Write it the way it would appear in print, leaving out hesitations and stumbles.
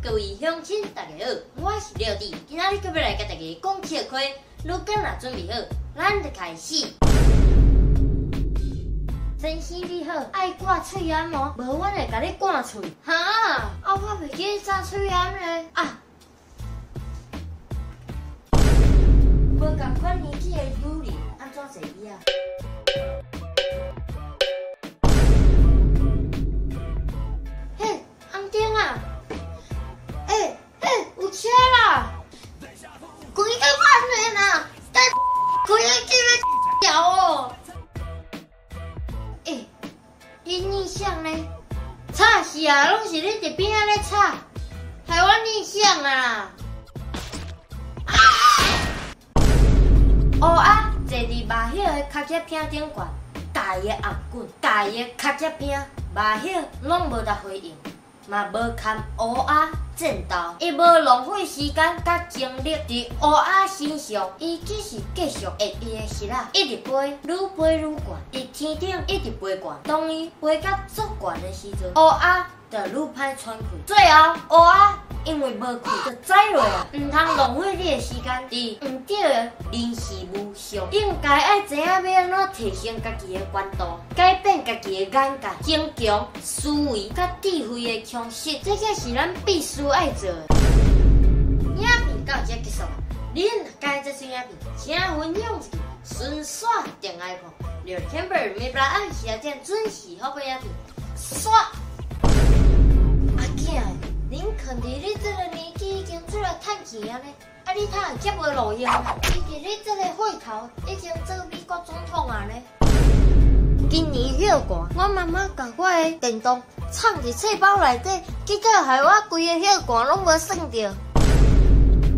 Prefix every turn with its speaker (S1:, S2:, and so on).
S1: 各位鄉親，大家好，我是廖弟，今仔日閣欲來共大家講笑話，你敢若準備好，咱就開始。先生你好，愛掛喙罨無？無，阮會共你掛喙。哈？啊，我袂記紮喙罨咧。啊！無仝款年紀的女人，按怎坐椅仔？嘿，紅燈啊！欸欸，有車啦！開較慢點啦，等開去欲掉哦。欸，你逆向呢？吵死啊！攏是你佇邊仔咧吵，害我逆向啊！烏鴉坐佇麻葉的跤車坪頂懸，共伊的頷頸，共伊的跤車坪，麻葉攏無得回應，嘛無堪烏鴉戰鬥。伊無浪費時間佮精力佇烏鴉身上，伊只是繼續下伊的箬仔，一直飛，愈飛愈懸，佇天頂一直飛懸。當伊飛甲足懸的時陣，烏鴉就愈歹喘氣。最後，烏鴉因為無氣就宰落啊！毋通浪費你的時間佇毋對的人事物上，應該愛知影欲按怎提升家己的懸度，改變家己的眼界，增強思維佮智慧的充實，這個是咱必須愛做的。影片到這結束啊！恁若喜歡這出影片，請分享出去，順紲訂愛看。廖 Camber 每晡暗時仔點準時發布影片。煞！阿囝，林肯佇你這个年紀已經出來趁錢啊呢，啊你哪會遮無路用啊？伊佇你這个歲頭已經做美國總統啊呢。今年歇寒，我媽媽共我的電動藏佇冊包內底，結果害我規个歇寒攏無耍著。